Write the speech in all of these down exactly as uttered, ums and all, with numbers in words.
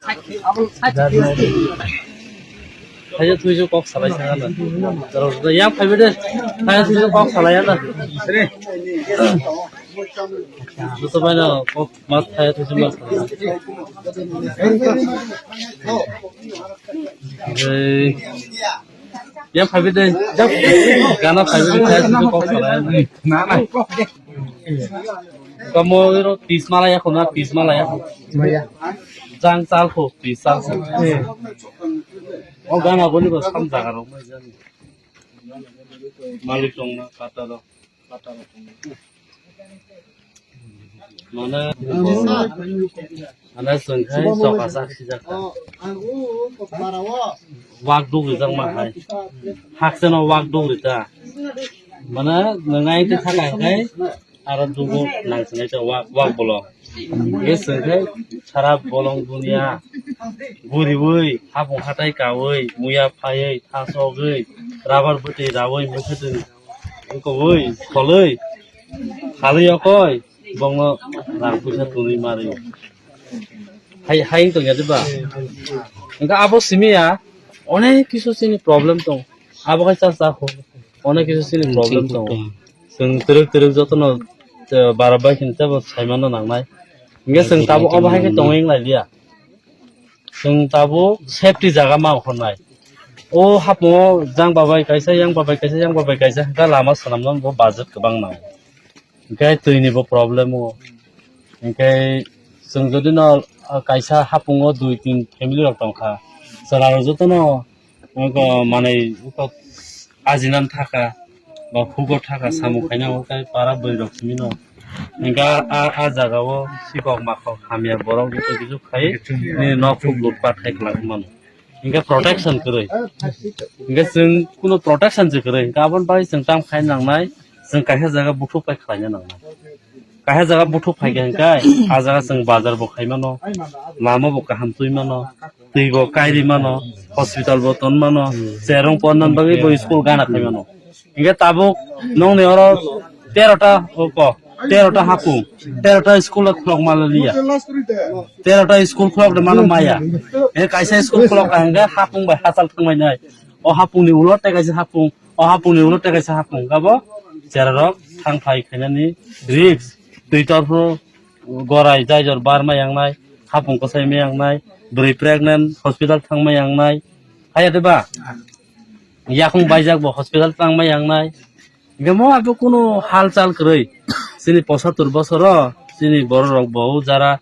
Khaja thuisu kok salai sanga na. Yang phaibe de. Khaja thuisu kok salai ya na. Joto bai no kok mas khaja thuisu mas salai. Ei, yang phaibe de. Gana phaibe de khaja thuisu kok salai ya na. Na, na. Kamu iro pis mala ya khuna, pis mala ya. Maya. Jang chal kho, pis chal kho. Eh. O gana boni bo sam jaga rok mai jani. Malik tong na, kata rok, kata rok tong na. Mana, mana sengkai soka sak sijak. Wak duk rijak ma hai. Hakse no wak duk rita. Mana, ngai te thaka kai. Aro dugo nang swngnai ta wak, wak bolong. Hingke swngnai sara bolong dunia guriui, hapung hatai kaui, muya phaiui, thasogui, rabar bwtwi raui, mwkhwtwng wngkogui, kholui, khalui okoi, bongno rang puisa tonwi marui. Hai, hai wng tongya diba? Hingke abo simi ya, onek kisu chini problem tong. Abo hai cha cha kho. Onek kisu chini problem tongo. Chwng twrwk twrwk jotono, eh, bara bai khe tebo saimano nangnai. Hingke chwng tabuk obo hai khe tongwi wng lai liya. Chwng tabuk safety jaga ma ongkhornai. O hapungo jang babai kaisa, yang babai kaisa, yang babai kaisa, hwnkhe lama swnamnani bo budget kwbang nango. Hingke twini bo problem o. Hingke chwng jodi no, ah, kaisa hapungo dui tin family rok tongkha. Chwla rok jotono Oko manui oko ajinan thaka ba hugo thaka samung khaina hwnkhe para bwrwi rok simi no. Hwnkhe a, a, a jaga o sikok makok hamya borok joto kisu khai nini nok phuk lutpat khai kwlak mano. Hwnkhe protection kwrwi. Hwnkhe chwng kuno protection se kwrwi. Hwnkhe aboni bagwi chwng tam khai nangnai, chwng kaisa jaga buthuk pai khlaina nangnai. Kaisa jaga buthuk phaikha hwnkhe, a jaga chwng bazar bo khai mano, lama bo kaham twi mano, twi bo kairi mano, hospital bo ton mano, cherong porna bagwi bo school gana khai mano. Hwnkhe tabuk nongni oro tero ta oko, tero ta hapung, tero ta school khulok mano liya. Tero ta school khulok de mano maya. E kaisa school khulok ka hwnkhe hapung bai hachal thangbai nai. O hapung ni ulo tei kaisa hapung. O hapung ni ulo tei kaisa hapung abo cherarok thang phai khainani risk. Twi torfru gorai jai jor bar ma yangnai, hapung kwsai ma yangnai, bwrwi pregnant hospital thang ma yangnai. Haya de ba? Yakung baijak bo hospital thang ma yangnai. Hingke mo abo kunu hal chal kwrwi. Chini pochattor bosoro chini borok rok bo jara,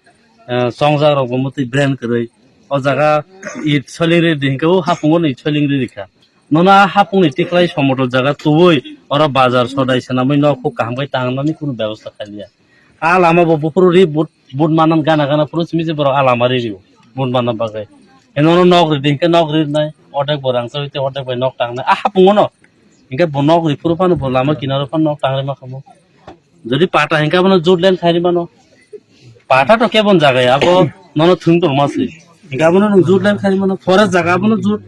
eh, chongjak rok bo mwtwi brain kwrwi. O jaga it soling ri di hingke o hapungo no it soling ri rikha. Nono a hapungni tiklai somoto jaga tubui oro bazar sodai swnamwi nok huk kaham khe tangnani kunu bebosta khailiya. A lama bo buphuru ri but, but manan gana gana phuru simi se borok a lama ri rio but manna bagwi. Eno nok ri di hwnkhe nok ri nai, ordek bo rang chawi tei ordek bai nok tangnai. A hapungo no hwnkhe bo nok ri phuru phano bo lama kinaro phano nok tangri ma khamu. Jodi pata hingke abono jut line khairi mano. Pata to kebon jaga ya, abo nono thwng tongma se. Hingke abono nwng jut line khairi mano. Forest jaga abono jut.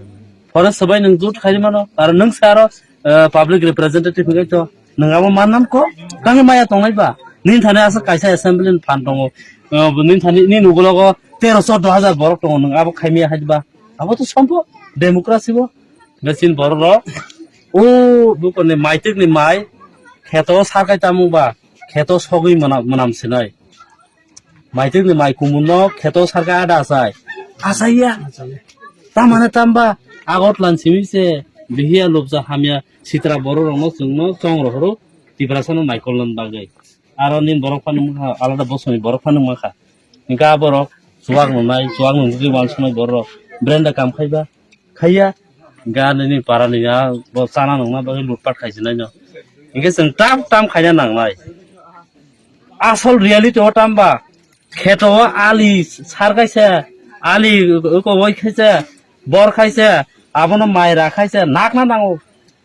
Forest sabai nwng jut khairi mano. Aro nwng se aro, eh, public representative hingke to nwng abo mannan ko. Tangwi maya tongnai ba. Nini thani asa kaisa assembly ni phan tongo. Eh, nini thani, nini ugulogo tero choddo hajar borok tongo. Nwng abo khaimaya hai ba. Abo to sombo democracy bo. Hingke chini borok rok o bukurni maitrikni mai kheto sarkai tamung ba kheto sogwi mwnam, mwnam sinai. Maitrikni mai kumun no kheto sarkai ada asai. Asai ya. Tamane tamba agot lan simi se bihiya lobja hamya sitra borok rok no chwng no chong rohoro Tiprasa no naikolna bagwi. Aro nini borok phano wngkha alada bosongni borok phano wngkha. Hingke a borok chuwak nungnai, chuwak nungwi uansuknai borok brenda kam khaiba. Khaiya, ga nini para ni ya, bo chana nungna bagwi lutpat khaijinai no. Hingke chwng tam tam khaina nangnai. Asol reality o tamba, kheto o ali sar kaisa, ali oko wai kaisa, bor kaisa, abono mai ra kaisa, nakna nango.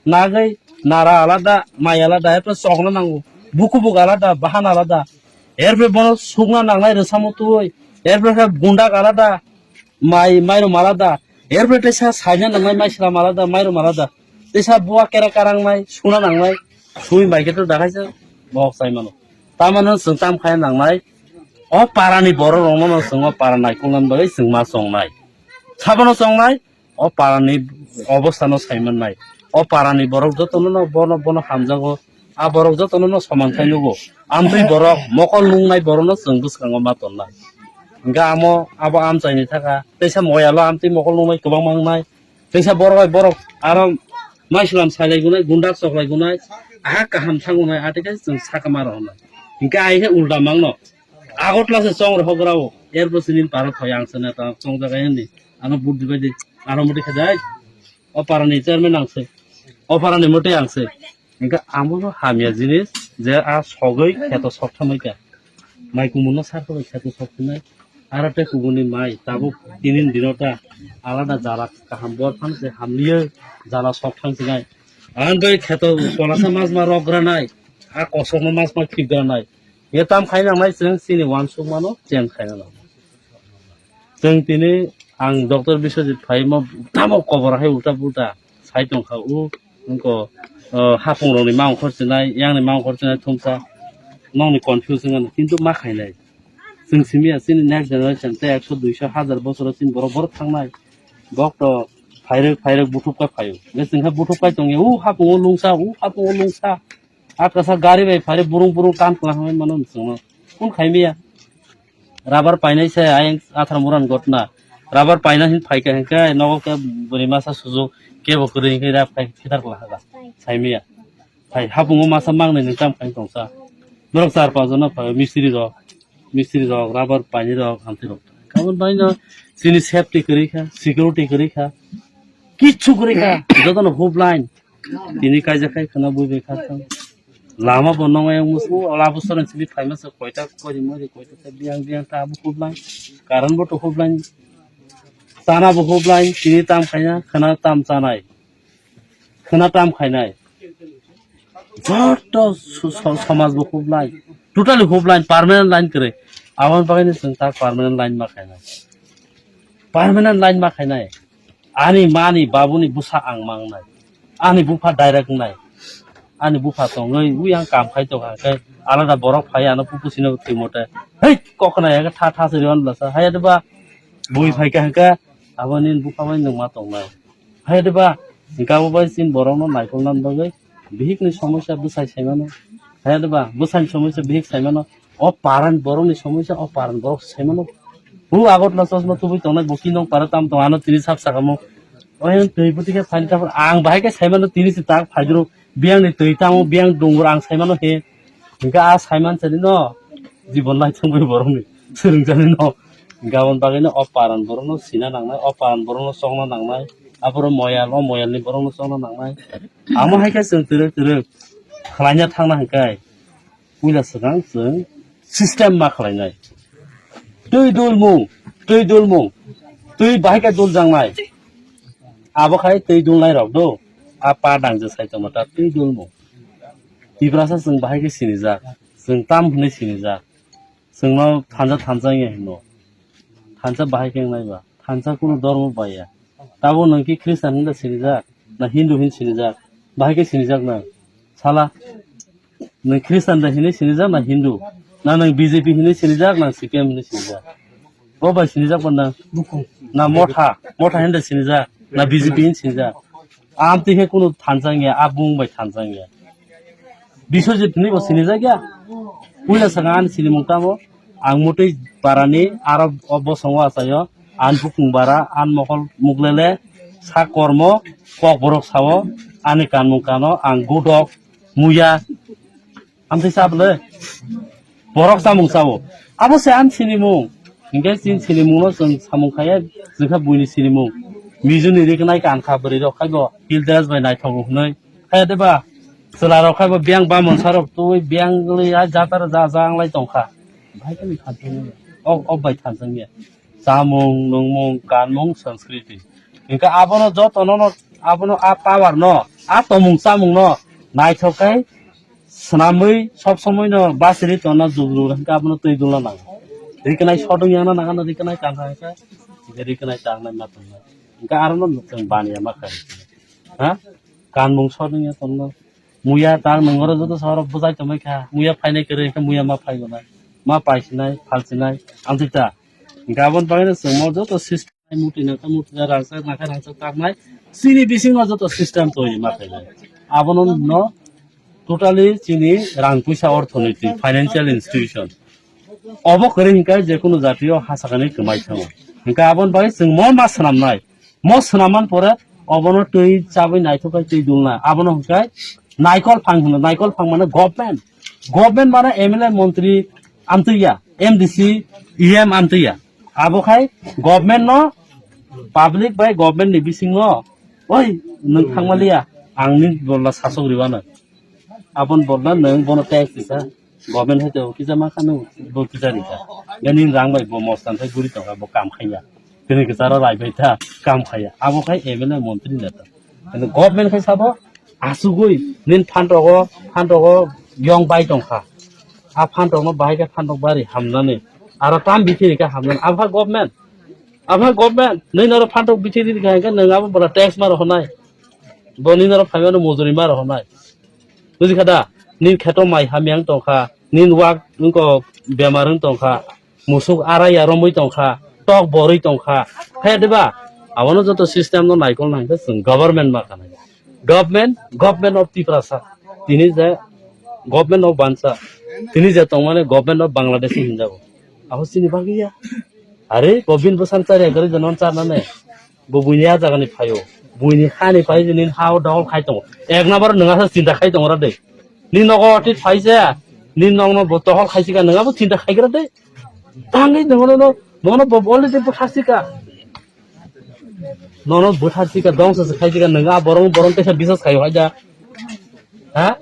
Nagwi nara alada, mai alada, erpore chokna nango. Bukubuk alada, bahan alada. Erpore bono sukna nangnai rwsamo tubui. Erpore khe gundak alada, mai, mairum alada. Erpore teisa saina nangnai maisram alada, mairum alada. Teisa buwa kera karangnai, suna nangnai. Sui bai khe to dakhaisa, bok sai mano. Tamano chwng tam khai nangnai. O parani borok rokno no chwng o para naikolnani bagwi chwng ma chongnai. Sabono chongnai, o parani obostha no sai mannai. O parani borok jotono no bono, bono hamjago. A borok jotono no soman khai nugo. Amtwi borok, mokol nungnai borokno chwng bwskango ma tonnai. Hingke amo, abo amchaini thaka. Teisa moyalo amtwi mokol nungnai kwbangma wngnai. Teisa borok bai borok aro maislam sailai gunai, gunda choklai gunai, aha kaham thang gunai, ati khe chwng saka ma rohornai. Hingke ai khe ulda mangno. Agotla se chong rohok rao, er bo sinin para thoi ang se neta chong jaga yani. Ano buddi bai di, ano mudi khe jai. O parani chairman ang se. O parani mudi ang se. Hingke amo no hamya jinis je a sogwi kheto sok thamai kha. Mai kumun no sar khe kheto sok thamai. Aro tei kubuni mai tabuk tinin dino ta alada jala kaham bor phang se hamliyo jala sok thang sinai. Ang bai kheto kolasa mas ma rok granai. A kosok no mas ma khip granai. Ye tam khai nang nai chwng chini wansuk mano chen khai nang. Chwng tini ang Doctor Biswajit phaima tamo kobor hai ulta pulta sai tong kha u wngko, o, hapung rokni mang khor chinai, yang ni mang khor chinai thumsa nokni confuse wngkha kintu ma khainai. Chwng simi ya chini next generation tei ekso duiso hazar bosoro chini borok borok thangnai. Bok to phairwk phairwk buthuk kai phaio. Je chwng khe buthuk kai tongya u hapung o lungsa u hapung o lungsa. Atkasa gari bai phari burung burung kam kla hamai mano chwngno. Kun khaimiya. Rabar painai se ayang athar muran gotna. Rabar paina hin phaika hinke nogo ke bwrwi masa sujuk kebo kwrwi hinke rap khai khitar kla haga. Saimiya. Phai hapungo masa mangnai ni kam khai tongsa. Norok char panch jona phai mistri rok. Mistri rok, rabar paini rok, amtwi rok. Kabun bai no chini safety kwrwi kha, security kwrwi kha. Kichu kwrwi kha. Jotono hub line. Tini kaijak khai khwna bui bai kha thang. Lama bo nong ayang musu, ola bo soron sini phaima se koita kori mori koita se biang biang ta bo hub line. Karan bo to hub line. Chana bo hub line, tini tam khaina, khwna tam chanai. Khwna tam khainai. Joto so-, so-, somaj bo hub line. Totally hub line, permanent line kwrwi. Aboni bagwi no chwng ta permanent line ma khainai. Permanent line ma khainai. Ani mani babuni bwsa ang mangnai. Ani bupha direct wngnai. Ani bupha tongwi wi ang kam khai tongkha khe alada borok phai ano pupu sino thwimo te. Hei kokna ya khe tha tha se riwan blasa. Haya de ba bui phai kha hwnkhe aboni bupha bai nwng ma tongnai. Haya de ba hwnkhe abo bai chini borok no naikolna bagwi bihik ni somosya bwsai sai mano. Haya de ba bwsai ni somosya bihik sai mano. O paran borok ni somosya, o paran borok sai mano. Hu Agartala chosma tubui tongnai bo kinong para tam tong ano tini sak sakamo. O yang twi buti khe phai ta ang bahai khe sai mano tini si tak phai duro. Biyang ni twi tamo biyang dungur ang sai mano he. Hingke a sai man sani no. Jibon lai thangbai borok ni. Swrwng jani no. Gabon bagwi no o paran borok no sina nangnai, o paran borok no chokna nangnai. Aboro moyal, o moyal ni borok no chokna nangnai. Amo hai khe chwng twrwk twrwk khlaina thangna hwnkhe. Puila swkang chwng system ma khlainai. Twi dulmung, twi dulmung, twi bahai khe duljaknai. Abo khai twi dulnai rok do. A pa dangje sai tongma ta twi dulmung. Tiprasa chwng bahai khe sinijak, chwng tam hwnwi sinijak. Chwngno thansa thansa wngya hino. Thansa bahai khe wngnai ba? Thansa kunu dormo baiya. Tabo nwng khe Christian hinda sinijak, na Hindu hin sinijak? Bahai khe sinijak nwng? Sala. Nwng Christian da hinwi sinijak na Hindu? Na nwng B J P hinwi sinijak na C P M hinwi sinijak? Bo bai sinijak bo nwng? Na Motha, Motha hinwi sinijak na B J P hinwi sinijak? Amtwi khe kunu thansa wngya, a bung bai thansa wngya. Biswajit hinwi bo sinijak ya? Puila saka ani sinimung tamo? Ang mutwi parani aro o bosongo achaio, an bukung bara, an mokol muklele, sak kormo, kokborok sao, ani kanmung kano, ang gudok, muya, amtwi sa bwle? Borok chamung chao. Abo se ani sinimung. Hinkhe chini sinimungno chwng samung khaiya, chwngkha buini sinimung. Mijuni riknai kankha bwrwirok khaibo, hil dress bai naithogo hwnwi. Khe de ba, chwla rok khai bo biyang bamon sa rok twi biyang li a jatara ja ja ang lai tong kha. Bahai khe ni thansa ni o, o bai thansa ni. Chamung, nungmung, kanmung, sanskriti. Hinkhe abono joto no, no, abono a power no, a tomung chamung no naithok khai swnamwi sob somoi no basiri tongna jugru hinkhe abono twi dulna nango. Riknai sodung yangna nangano riknai tangkha hinkhe, hinkhe riknai tangnai ma tongnai. Hinkhe arono chwng baniya ma kha. Ha? Kanmung sodung ya tongno. Muya tang nungoro joto soro bwjai tongmai kha. Muya phainai kwrwi khe muya ma phaibo na. ma paisinai, phalsinai, amtwi ta. Gabon bagwi no chwng mo joto system muti nangkha, muti na rangchak nangkha, rangchak taknai. Chini bisingo joto system twi ma khainai. Abono no totally chini rang puisa orthonoiti, financial institution. Obo kwrwi hinkhe je kunu jatio ha sakani kwmai thango. Hinkhe aboni bagwi chwng mo ma swnamnai. Mo swnamman pore obono twi chabwi naithok khai twi dulna. Abono hinkhe naikol phang hino, naikol phang mane government. Government mane M L A, montri amtwi ya, M D C, E M amtwi ya. Abo khai government no public bai government ni bisingo, "Oi, nwng thangmaliya, ang ni bolla sasok riwano." Abon bolla nwng bono tax risa, government hai to kisa ma khano bo kisa risa. Gani rang bai bo mostan sai guri tongkha, bo kam khaiya. Tini kisa ro rai bai ta kam khaiya. Abo khai M L A montri neta. Tini government khai sabo asugui nin phantogo, phantogo yong bai tongkha. A phantok no bahai khe phantok bari hamnani. Aro tam bithi rika hamnani. Abo kha government. Abo kha government. Nini aro phantok bithi rika hingkhe nwng abo bola tax ma rohonai. Bo nini aro phaimano mojori ma rohonai. Buji kha da? Nini kheto mai hamya wng tongkha, nini wak wngko bemar wng tongkha, musuk araya romwi tongkha, tok borwi tongkha. Khe diba? Abono joto system no naikol nang khe chwng government ma khanai. Government, government of Tiprasa. Tini je government of Bansa. Tini je tongmani government of Bangladesh hinjago. Abo chini bagwi ya. Are, bo bini bwsang chariya kwrwi de non charnane. Bo buini a jagani phaio. Buini hani phai je nini ha o dohol khai tongo. Ek number nwnga sa chinta khai tongo ra de. Ni nogo tit phai je. Ni nong no bo dohol khai sika nwnga bo chinta khai gra de. Tangwi nwngo no, no, nono bo already bwthar sika. Nono bwthar sika, dongsa se khai sika nwnga borong, borong tesa bisas khai hai da. Ha?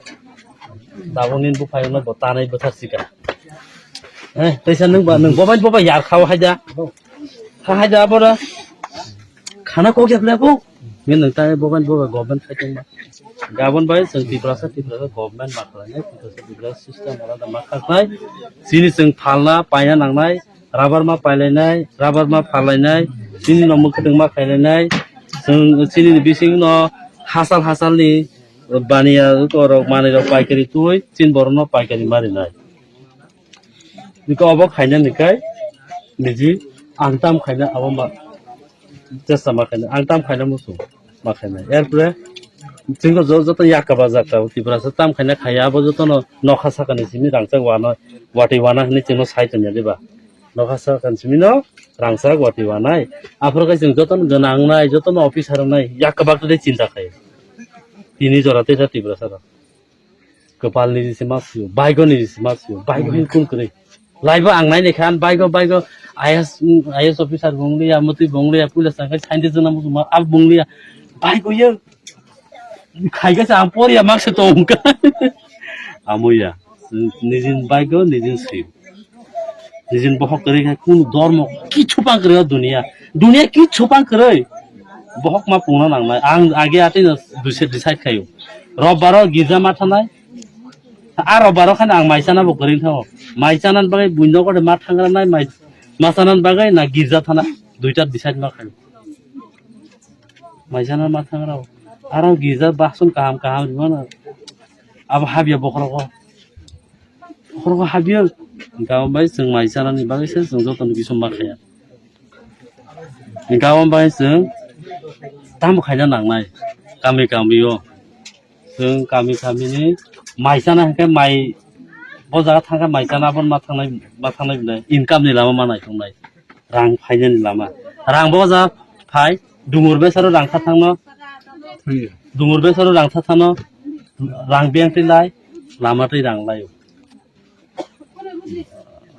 Tabuk nini buphaino bo tanai bwthar sika. Eh, teisa nwng ba, nwng bobai bobai yar khao haida. Kha haida abora. Khana kok ya ble bo. Nini nwng tanai bobai bobai government khai tongma. Gabon bai chwng Tiprasa, Tiprasa government ma khlainai, Tiprasa, Tiprasa system alada ma khlainai. Chini chwng phalna paina nangnai, rubber ma pailainai, rubber ma pharlainai. Chini no mwkhwtwng ma khailainai. Chwng chini ni bising no hasal hasal ni baniya rok manwi rok paikari twi chin borok no paikari ma rinai. Niko obo khaina nikai niji ang tam khaina abo ma chesta ma khaina ang tam khaina musu ma khaina. Erpore chwng jo joto yakaba jakka Tiprasa tam khaina khaya abo joto no nokha sakani simi rangchak wana wati wana hinwi chwngno sai tongya diba. Nokha sakani simi no rangchak wati wanai. Aphuru khe chwng joto no gwnang nai, joto no officer nai yakaba tei chinta khai. Tini jora tei Tiprasa rok. Kwpal ni se ma sio, baigo ni se ma sio, baigo hin kun kwrwi. Laibo ang nai khan baigo, baigo I S, I S officer bung liya, mutwi bung liya, police ang khai scientist jana musu ma, ab bung liya. Baigo ye khai ga sa poriya mak se to ungka. Amuya, nijin baigo, nijin sio. Nijin bohok kwrwi khai kunu dormo kichu pang kwrwi o dunia. Dunia kichu pang kwrwi. Bohok ma pungna nangnai. Ang age atwi no decide khayo. Robbaro girja ma thanai. A robbaro khani ang mai chana bo kwrwi thango. Mai chana bagwi buino gode ma thangra nai mai ma chana bagwi na girja thana duita decide ma khayo. Mai chana ma thangra. Aro girja bason kaham kaham rwmano. Abo habya bokhorogo. Khorokgo habiyang. Hingke abo bai chwng mai chanani bagwi se chwng jotono kisu ma khaya. Hingke abo bai chwng tamo khaina nangnai kami kami o. Chwng kami kami ni mai chana hingke mai bo jaga thangkhe mai chana abo ma thangnai ma thangnai income ni lama ma naitongnai. Rang phainani lama. Rang bo ja phai, dungur besaro rang tha thangno. Dungur besaro rang tha thano. Rang beng twi lai, lama twi rang lai.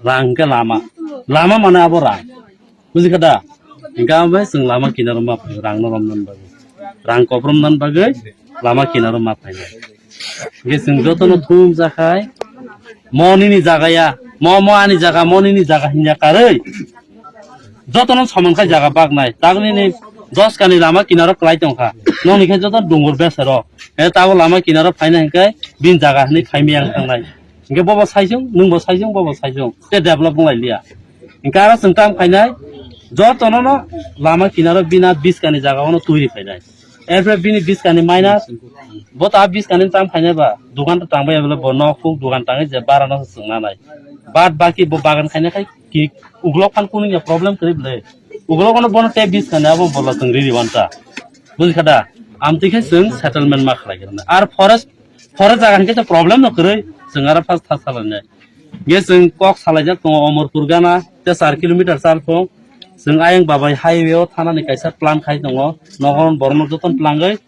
Rang hwnkhe lama. Lama mane abo rang. Buji kha da? Hingke abo bai chwng lama kinaro ma phai, rang no romnani bagwi. Rang kopromnani bagwi lama kinaro ma phainai. Hingke chwng jotono thum jakhai, mo nini jaga ya, mo, mo ani jaga, mo nini jaga hinya karwi. Jotono soman khai jaga baknai. Tagni ni dos kani lama kinaro kwlai tongkha. Nokni khe joto dungur besero. He tabo lama kinaro phaina hinkhe bin jaga hinwi phaimiyang thangnai. Hinkhe bobo saijung, nwngbo saijung, bobo saijung. Te develop wnglai liya. Hinkhe aro chwng tam khainai, jotono no lama kinaro bina biskani jaga ono twi ri phainai. Erpore bini biskani minus, bo ta biskani tam khainai ba, dukan ta tangbai bole bo nok huk dukan tangwi je bara no se chwngna nai. Bad baki bo bagan khaina khai ki uglok phan kunu ya problem kwrwi bole. Uglok no bono te biskani abo bola chwng riri wanta. Bujikha da? Amtwi khe chwng settlement ma khlai khe. Ar forest, forest jaga hinkhe to problem no kwrwi, chwng aro first tha salainai. Ge chwng kok salaijak tongo Omorpur gana, te char kilometer chal phung. Chwng ayang babai highway o thanani kaisa plan khai tongo. Nogon borokno jotono twlangwi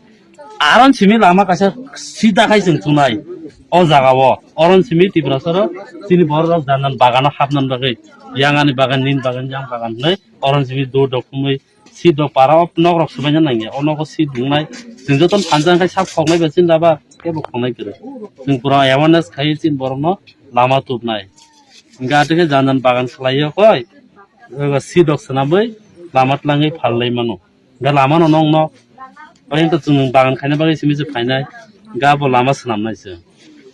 aron simi lama kaisa sida khai chwng chunai. O jaga o, oron simi Tiprasaro chini borok rok jan jan bagano hapnani bagwi. Yang ani bagan, nini bagan, yang bagan hinwi oron simi dur dok thumwi seat rok para o nok rok subaina nangya, o nogo seat dungnai. Chwng jotono phanjak khe sak khoknai ba chini daba kebo khoknai kwrwi. Chwng pura awareness khai chini borokno lama tubnai. Hingke atwkhe jan jan bagan khlaiyo koi, eba seat rok swnamwi lama twlangwi phalwi mano. Hingke lama no nong nok, bai wngkha chwng bagan khaina bagwi simi se phainai, hingke abo lama swnamnai se.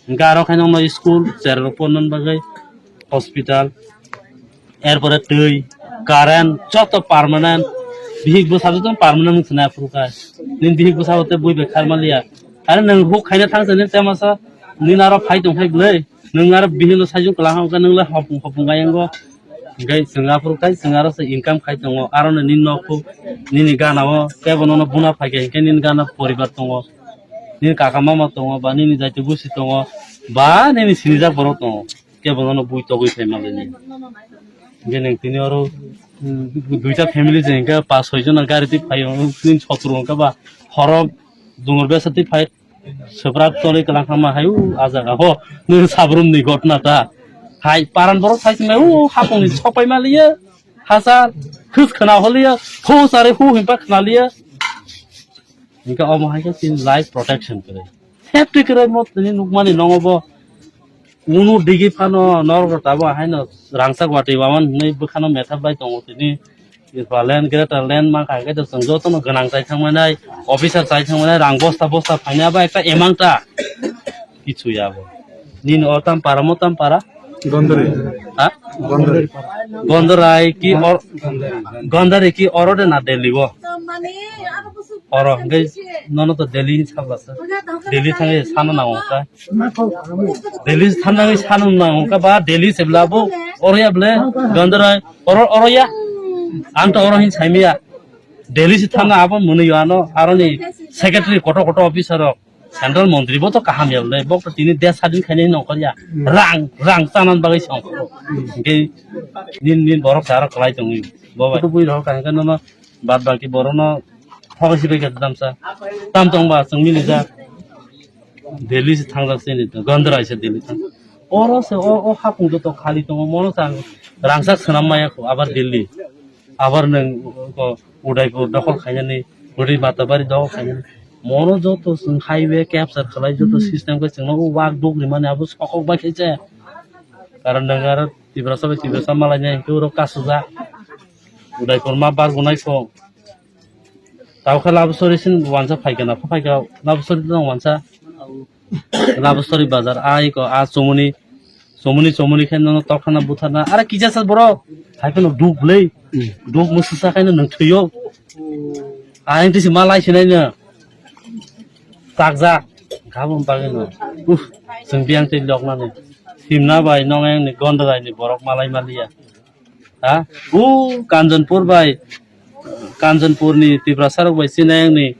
Hingke aro khe nongno school, cherai rok porna bagwi, hospital, erpore twi, current, joto permanent, bihik bwsa joto permanent wng thwna aphuru kha. Nini bihik bwsa bo tei bui bai kharma liya. Are nwng huk khaina thang sani tei masa nini aro phai tong phai bwlai. Nwng aro bihikno saichung kwlangkha hwnkhe nwng lai hopung hopung kha yango. Hwnkhe chwng aphuru khai chwng aro se income khai tongo. Aro no nini nok huk nini gana o kebo nono buna phai khe hwnkhe nini gana poribar tongo. Nini kaka mama tongo ba nini jaiti busi tongo ba nini sinijak borok tongo. Kebo nono bui togwi phai manlini. Hingke nwng tini oro, mm, duita family je hingke pas soi jona gari twi phaio, nwng sotro hingke ba horo dungur besa twi phai. Swprak choli kwlangkha ma hai u a jaga ho nwng sabrum ni gotna ta. Hai paran borok sai swngnai u hapung ni sopai ma liya. Hasa khus khna holiya. Hu sare hu himpa khna liya. Hingke omo hai khe chini life protection kwrwi. Safety kwrwi mo tini nukmani nongo bo. Unu digi phano norok rok tabuk haino rangchak watwi waman hinwi bwkhano methap bai tongo tini. Ipha land, greater land ma kha khe to chwng jotono gwnang chai thangmanai, officer chai thangmanai, rang bosta bosta phainai abo ekta amount ta. Kichu ya bo. Nini o tam para mo tam para? Gondori. Ha? Gondori. Gondorai ki or-, Gondori ki oro de na Delhi bo? Oro hingke nono to Delhi hin sabla sa. Delhi thangwi sano nango ka. Delhi thangwi sano nango ka ba Delhi se bla bo oro ya ble Gondorai oro, oro ya. Ang to oro hin saimiya. Delhi se thangna abo mwnwi yo ano aroni secretary koto koto officer rok. Central montri bo to kaham ya ble, bok to tini desh sadin khainai nongkhor ya. Rang, rang chanan bagwi se ongkhoro. Hingke nin, nin borok se aro kwlai tongwi. Bo bai. Kutu bui rok kaham khe nono bad baki borok no thok si bai khe tamsa. Tam tong ba chwng mili ja. Delhi se thangjak se ni to, Gondrai se Delhi thang. Oro se o, o hapung joto khali tongo, mono chang rangchak swnam maya kho, abar Delhi. Abar nwng, o, Udaipur dokhol khainani, Rwi Matabari dokhol khainani. Mono joto chwng highway capture khlai joto system khe chwngno o wak dugri mani abo sokok bai khe chaya. Karon nwng aro Tiprasa bai Tiprasa malainai hwnkhe oro kasujak. Udaipur ma bargunai kho. Tao khe Labusori sin wansa phaikha na, phaikha Labusori tong wansa. Labusori bazar ai ko a chomoni, chomoni, chomoni khe nono tokthana butharna. Are kisa sa borok? Hai phano duk le. Duk mususa khaino nwng thwiyo. Ayang tisi malai sinai no. Takjak. Gabon bagwi no. Uff, chwng biyang tei loknani. Simna bai nong ayang ni Gondorai ni borok malai maliya. Ha? U Kanjanpur bai, Kanjanpur ni Tiprasa rok bai chini ayang ni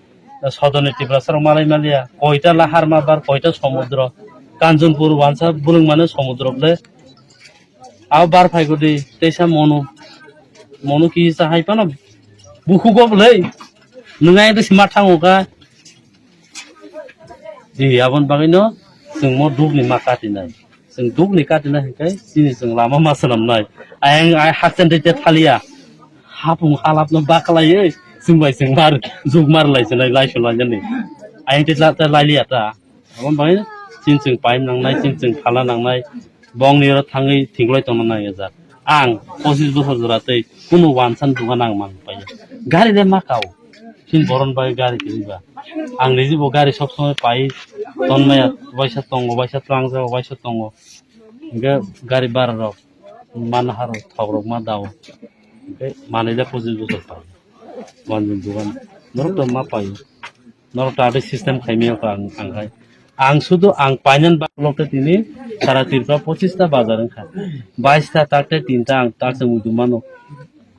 sodor ni Tiprasa rok malai maliya. Koita lahar ma bar, koita somudro. Kanjanpur wansa bulung mane somudro ble. Abo bar phai gudi, teisa mono. Mono kisa hai phano bukhugo bwlai. Nwng ayang tisi ma thango kha. Di abon bagwi no chwng mo duk ni ma katinai. Chwng duk ni katinai hwnkhe chini chwng lama ma swnamnai. Ayang ai hakchenrwi te thaliya. Hapung halap no baklaiwi chwng bai chwng mar, juk mar lai chwnai lai chwnai jani. Ayang te la, te lailiya ta. Aboni bagwi chini chwng paim nangnai, chini chwng phala nangnai, bongni oro thangwi thwngwi tongna nangjak. Ang pochis bochor jora tei kunu wansa ni dogan ang mang paiya. Gari le ma kao. Chini boron bagwi gari kwrwi ba. Ang niji bo gari sob somoi pai tonmaya, waisa tongo, waisa tlangjak, waisa tongo. Hingke gari bara rok, manharo thok rok ma dao. Hingke manwi le pochis bochor pai. Wansa ni dogan. Norok to ma pai. Norok ta tei system khaimaya kha ang, ang hai. Ang sudu ang painan baklok te tini sara Tripura pochista bazar wngkha. Baista tak te tinta ang tak se muitu mano.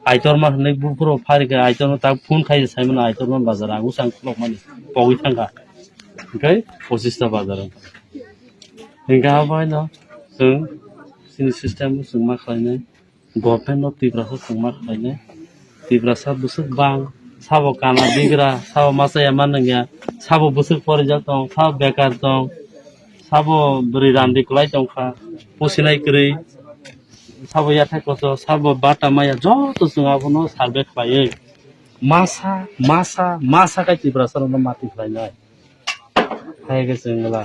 Aitor ma hwnwi buphuru phari khe aitor ma tak phone khai sai mano aitor ma bazar ang usang khulok mani pogwi thangkha. Hwnkhe pochista bazar wngkha. Hwnkhe abo haino chwng chini system chwng ma khlainai. Government of Tripura khe chwng ma khlainai. Tiprasa bwswk bang, sabo kana bigra, sabo masa ya ma nangya, sabo bwswk porijak tong, sabo bekar tong, sabo bwrwi randi kwlai tongkha, pusinai kwrwi, sabo yathai koso, sabo bata maya, joto chwng abono survey khlaiwi masa, masa, masa khe Tiprasa rokno mati khlainai. Hai khe chwng wngla.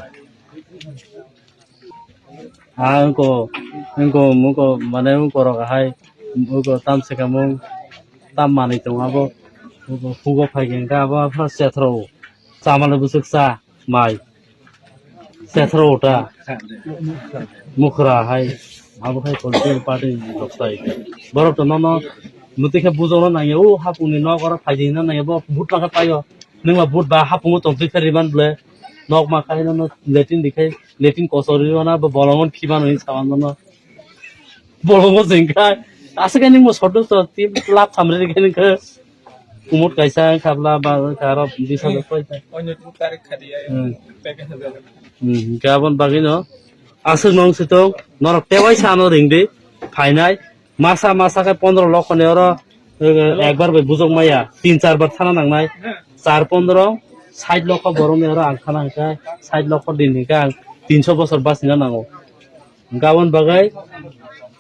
Ah, wngko, wngko, wngko, mane wngko rok hai, wngko tam sekamung, tam manwi tongo abo, wngko hugo phai khe wngkha abo aphano sethro, chamale bwswk cha, mai, sethro uta, mukhra hai, abo khai political party ni rok tai. Borok to nono mwtwi khe bujokna nangya, o hapungni nok oro phaidi hinna nangya, bo but lakha paio. Nwng ba but ba hapungo tongtwi khe riban ble. Nok ma khai no latrine di khai, latrine kosor ri wana bo bolongo phiban wi sawan no. Bolongo jeng khai. Aswk ani mo sodo so ti lap samre ri khai nang khe. Kumut kaisa khabla ba karo dis hajar paisa. Onyo tin tarik khadi ya. Hmm. Package hajar. Hmm, gabon bagwi no. Aswk nong sitong norok tewai sano ring di. Phainai. Masa masa khe pondro lokho ni oro, eh, ekbar bai bujok maya, tin char bar thana nangnai. Char pondro, sait lokho borok ni oro ang thana hwnkhe, sait lokho din hwnkhe ang tinso bosor bachina nango. Hwnkhe aboni bagwi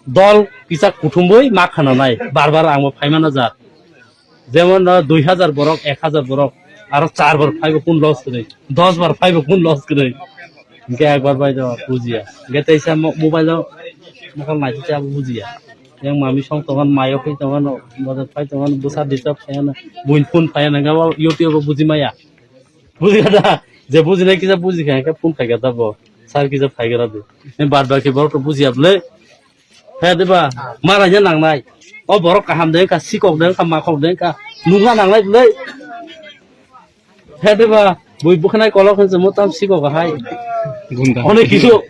dol kisa kuthumwi ma khananai, bar bar ang bo phaimana ja. Jemon, no, dui hajar borok, ek hajar borok, aro char bar phaibo kun loss kwrwi, dos bar phaibo kun loss kwrwi. Hwnkhe ekbar bai do bujiya. Hwnkhe teisa mo-, mobile o mokol naitwi cha bujiya. Yang mami song tongan, mayo phai tongan, bazar phai tongan, bwsa disturb khaiyana, buin phone khaiyana, hwnkhe bo YouTube o buji maya. Bujiya da, je bujinai kisa bujikha, hwnkhe phone khaikha da bo. Sir kisa phaigra di. Bad baki borok to bujiya bwle. He diba, maraina nangnai. O borok kaham de wngkha, sikok de wngkha, makhok de wngkha. Nungna nangnai bwlai. He diba, bui bwkhanai kolok hinse mo tam sikok hai. Gunda. Onek kisu.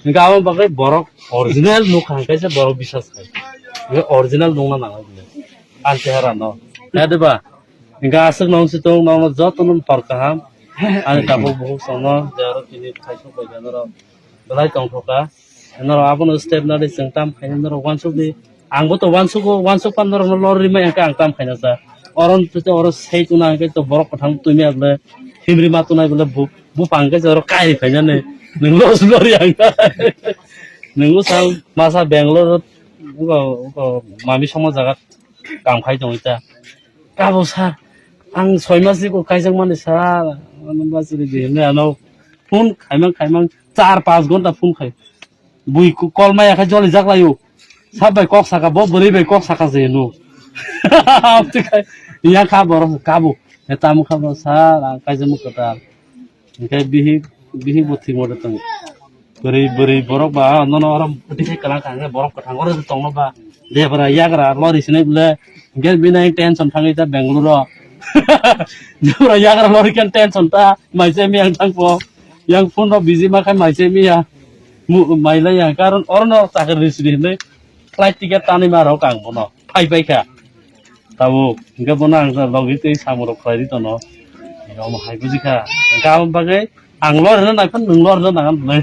Hwnkhe abo bagwi borok original nukha hwnkhe se borok bisas khai. Hwnkhe original nungna nangnai bwlai. Ang chehara no. He diba, hwnkhe aswk nong si tong nong joto no tor kaham. Ani tabuk buhuk songno, je aro tini khaisok bai norok. Belai tongthok kha. Norok abono step nadi chwng tam khaina norok uansuk di. Angbo to uansuk o, uansuk pan norok no lor rimai hwnkhe ang tam khaina sa. Oro tei oro sei tuna hwnkhe to borok kwthang tumi able himri ma tunai bole bu, bupang khe oro kai khaina ne. Nwng los lor yang. Nwng usang masa Bangalore o, o, o, mami somo jaga kam khai tongwi ta. Kabo sir, ang soi mas ni ko kaijak mani sir, ano bachiri di hinwi ano phone khaimang khaimang char panch ghonta phone khai. Bui ko-, kol maya khai joli jak laio. Sab bai kok saka, bo bwrwi bai kok saka je no. Abte khai, ya kha borok kabo. E tamo kha bo sir, ang kaijak mo kwtal. Hwnkhe bihik, bihik bo thwimo de tong. Bwrwi, bwrwi borok ba, nono oro bwtwi khe kwlang kha, hwnkhe borok kwthang oro tongno ba. Debra yagra lori sinai bwle, hwnkhe bini tension thangwi ta Bangalore o. Debra yagra lori khe tension ta, mai se miyang thangkho. Yang phone rok busy ma khe mai se miya. Mu-, mai lai ya, karon orono chakri sri hinwi flight ticket tanwi ma rok ang bono. Phai phai kha. Tabuk, hwnkhe bono ang logi tei samung rok khlai ri tono. Omo hai buji kha. Hwnkhe aboni bagwi ang lorina nai phano nwng lorina nang nai.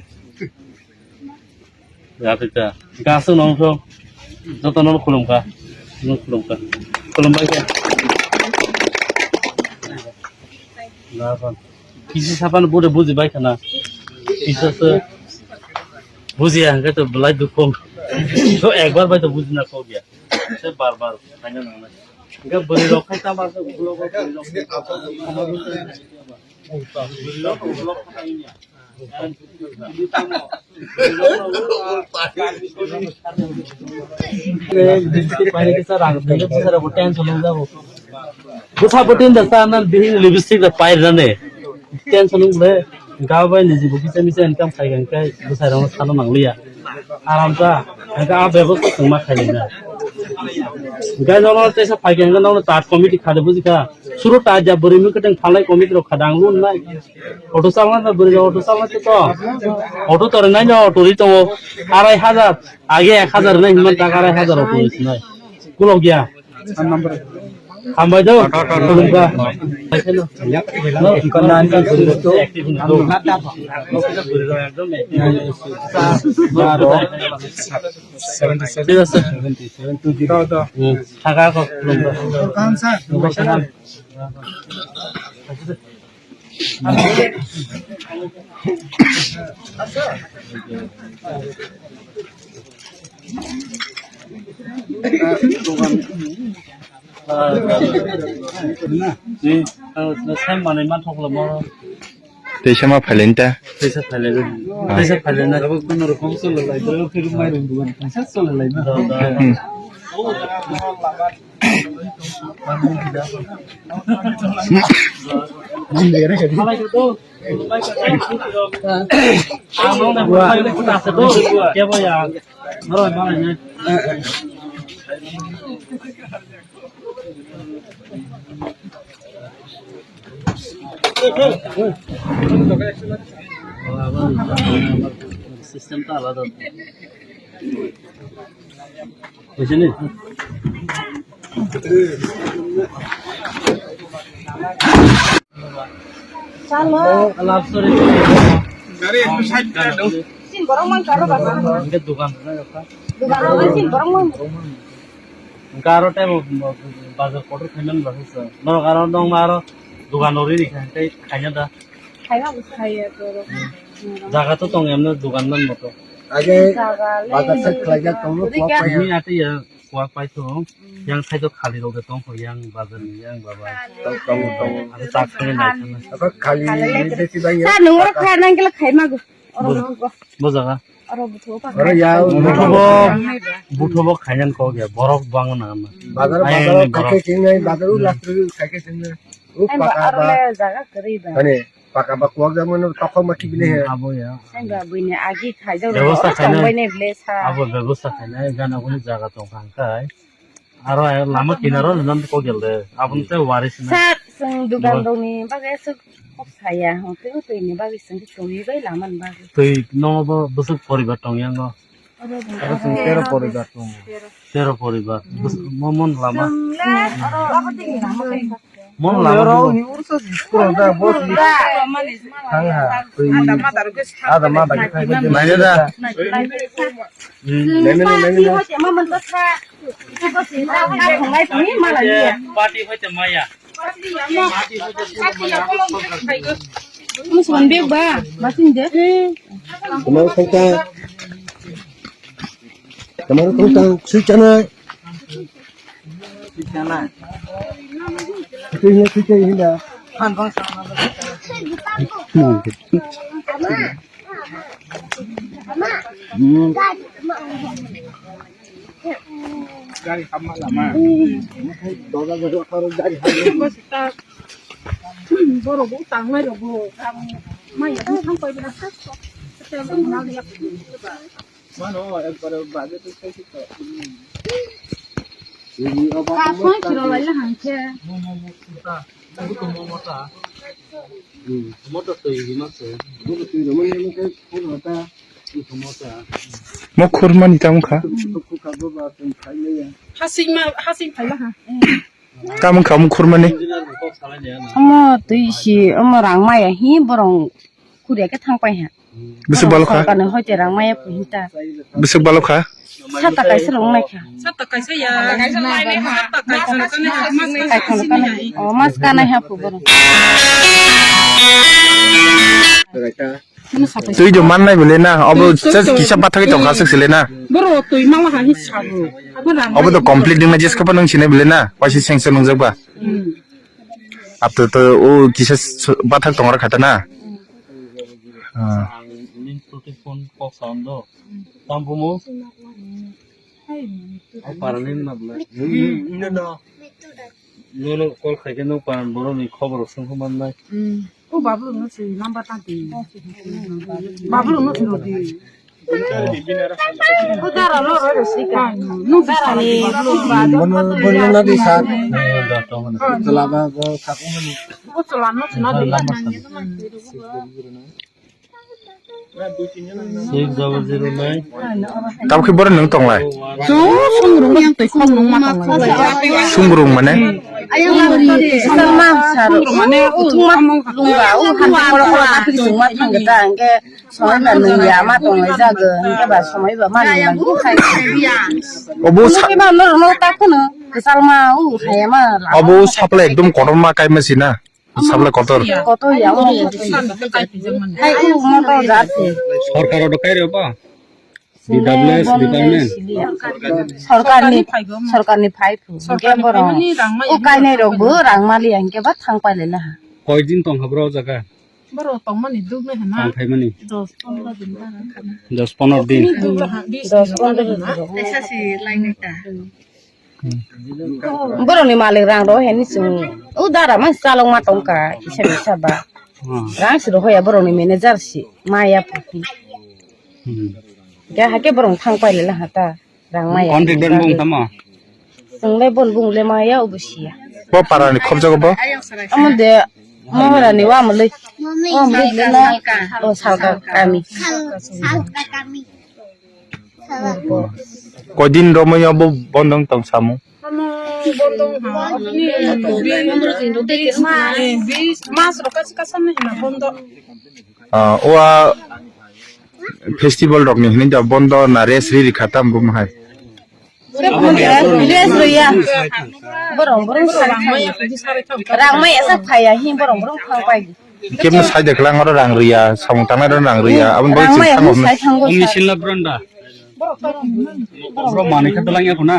Ya, tei ta. Hwnkhe aswk nong kho. Joto no khulum kha. Nwng khulum kha. Khulum bai khe. Na phano. Kisi sapan bude buji bai khana. Kisa se buji ya, hwnkhe to belai dukhu. To ekbar bai to buji na kok ya. Se bar bar khaina nangnai. Hwnkhe bwrwi rok khai tama se ulo ko bwrwi rok khai tama se bwrwi rok ulo khai ya. Bwsa bo tin da ta nan bihik lipstick da pai rane. Tension wng le, ga bai ni jibo kisa misa income khai kha, hwnkhe bwsai rok sano nang liya. Aram ta, hwnkhe a bebosta chwng ma khai nai. Hingke nono teisa phaikhe hingke nono tat committee khade bujikha. Suru tat ja bwrwi mui kwtwng phalai committee rok khade ang lun nai. Auto chalna da bwrwi auto chalna te to. Auto tore nai no auto ri tongo. Arai hajar. Age ek hajar nai hinman tak arai hajar auto ri nai. Kulok ya. Hambai do. Khulumkha. Seventy seven. Thik ase. Hmm. Thaka ko. Khulumkha. Tei sama phailai ta. Tei sa phailai. Ah. Tei sa phailai na. Abo kono rokom chole lai, abo phir mai rung dugan. Sa chole lai na. Hmm. System ta alada. Buichini? Chalo. Love story. Gari ekটু side kore do. Sin borok man karo ba. Hingke dukan rok na kha. Dukan rok sin borok man. Hingke aro tei bo bazar kotor khaiman ba sa. Norok aro nong ma aro dukan rok ri ri kha tei khaina da. Khaina bo khaiya to. Jaga to tong emno dukan man moto. Age bazar side khlaijak tongo. Ini ati ya. Kuak pai thung, yang side o khali rok de tong kho, yang bazar ni yang baba. Tong, tong, tong. Aro tak sini nai thang. Abo khali ni besi bai ya. Sa nung oro kha nang kila khai mago. Oro nung ko. Bo jaga. Oro buthu pa. Oro ya. Buthu bo, buthu bo khainan ko ge, borok bang na ma. Bazar, bazar o khai ke singnai, bazar u last u khai ke singnai. U paka ba. Aro le jaga kari ba. Ani. Paka ba kuak jak mano tokok ma kibini he. Abo ya. Sengga buini agi khaijak rok bebosta khainai. Tongbai nai ble sa. Abo bebosta khainai gana guni jaga tong kha hingkai. Aro lama kinaro nan ko gel de. Aboni te waris na. Sa seng dugan rok ni bagwi aswk kok saya. Hwnkhe twi ni bagwi seng twi bai lama ni bagwi. Twi no bo bwswk poribar tong yang no. Aro chwng tero poribar tongo. Tero poribar. Bus-, mo-, mon lama. Mon lama. Ni urso pura da, bos ni. Thang ha. Ada mada ke khai. Naina da. Hmm. Naina, naina, naina. Party hoite maya. Musuhan bag ba, basin de. Tomorrow kung tang. Tomorrow kung tang. Sui chana. Sui chana. Sui chana, sui chana hinda. Han bang sa. Hmm. Gari hamma lama. Doga gari aparo gari hamma. Borok bo tangnai rok bo. Mai thang koi bela. Mano ekbar baje to sai to. Ka phone kiro lai la hangke. Momo mota. Momo mota. Motor twi rima se. Motor twi rima se, motor twi rima se. Mo khurmani tamo kha. Hasing ma, hasing phaila ha. Tamo kha mo khurmani. Omo twi si, omo rang maya hi borong khurya khe thang pai ha. Bwswk balo kha? Sorkarni hoite rang maya phi hinta. Bwswk balo kha? Sata kaisa rong nai kha. Sata kaisa ya. Kaisa nai kha. Sata kaisa rong nai kha. Kaisa nai kha. O mas ka nai ha phu borok. Twi do man nai bole na. Obo just kisa pathagwi tong kha swk sile na. Borok twi mala ha hi sabu. Abo rang. Obo to complete wngna jes kha pa nang sinai bole na. Waisa sengsa nungjak ba. Hmm. Ato to o kisa s-, bathak tongra kha ta na. Hmm. Ah. Ang ning protein phone kok sound do. Tam bumo? Ai, para ning na bla. Hmm, no, no. No, no, call khai ke no para borok ni khobor sung man nai. Hmm. O Bablu no si number ta di. Bablu no si di. Bono, bono na di sa. Chala ba bo sa ko mani. Six double zero nine. Tamo khe boro nwng tonglai? Chwng sumrung yang twi khok nung ma tonglai. Sumrung mane? Ayang sumrung mane uthung ma lungba u han koro koro tapi sung ma thang ta angke. Soalnya nung ya ma tonglai jago, hingke ba somoi ba ma nung nang khai. Obo sa- Hingke ba no no ta kono, kesal ma u khai ma. Obo saple ekdom kotor ma kai ma sina. Saple kotor. Kotor ya, o. Hai u mo to jati. Sorkar odo kai re ba? D W S department. Sorkar ni, sorkar ni phai phu. Hingke borok. O kainai rok bo rang mali hingke ba thang pai le na. Koi din tong ha bro jaga? Borok tongmani duk nai hana. Tang phaimani. Dos pondro din ba. Dos pondro din. Dos pondro din. Tesa si lai nai ta. Borok ni malik rang rok heni chwng. O dara ma chalok ma tongka kisa kisa ba. Hmm. Rang si rok hoya borok ni manager si maya phuti. Hmm. Ga hake borok thang pai le ha ta. Rang maya. Contractor bung tamo? Chwng le bon bung le maya obo siya. Bo para ni khobjago bo? Amo de Maharani wa mulai. Wa mulai le na. O salka kami. Salka kami. Koidin romwi obo bondong tong samung? Omo bondong ha, ni bis, eh, bis mas rok kasi kasam ni hina bondo. Ah, oa festival rok ni hini da bondo na rest ri ri khatam bo mahai. Rest ri ya. Borong borong rang mai asa phaya hi borong borong thang pai. Kemno sai de klang oro rang riya, samung tangnai oro rang riya, aboni bagwi rang chwng maya thango hwnwi sai thango. Omni sinla branda. Bro manwi khe dwlang ya khuna.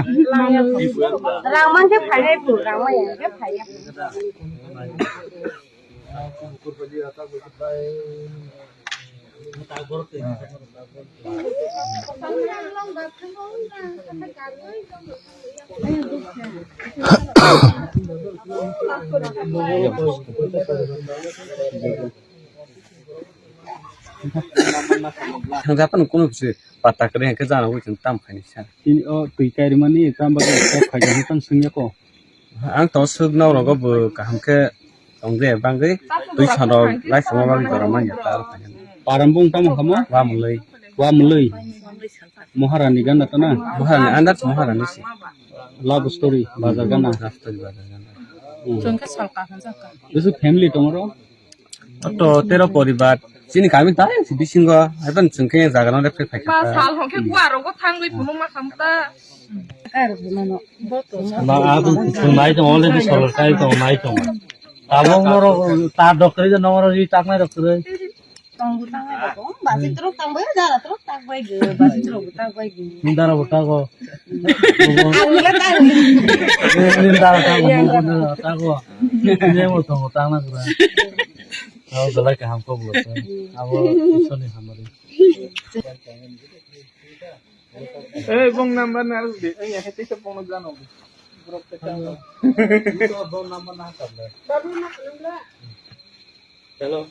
Rang man khe phainai phu, rang maya khe phaiya. Thangjaphano kunu bwswi pata kwrwi hwnkhe jana wi chwng tam khainai sa. Chini o twi kairimani tam bagwi kok khaijak tang swngya ko. Ang tong swk nok rogo bo kaham khe tong de bangwi twi sano lai songma bagwi jora manya ta. Param bung tamo kamo? Wa mulai. Wa mulai. Maharani gana tana? Maharani andar Maharani si. Love story bazar gana. Love story bazar gana. Hmm. Chwng khe salka hwnjak ka. Bisu family tongro? Oto tero poribar. Chini kami ta bisingo, eban chwng khe jaga no repre phai kha. Ba sal hokhe gua rogo thangwi phunuk ma khamta. Ba a chwng nai tong already sorkar kai tong nai tong. Tabok norok ta doctor je nongro ri tak nai doctor. Tong bu tang bai bo, basi truk tang bai, dara truk tak bai ge, basi truk bu tak bai ge. Dara bu tak go. Ang le tang. Dara tak go, dara tak go. Ini mau tong tang na kura. Abo belai kaham kok lo. Abo soni hamari. Eh, bong number na di. Eh, ya hete se bong jano. Bro te tang. Bong number na tak le. Hello.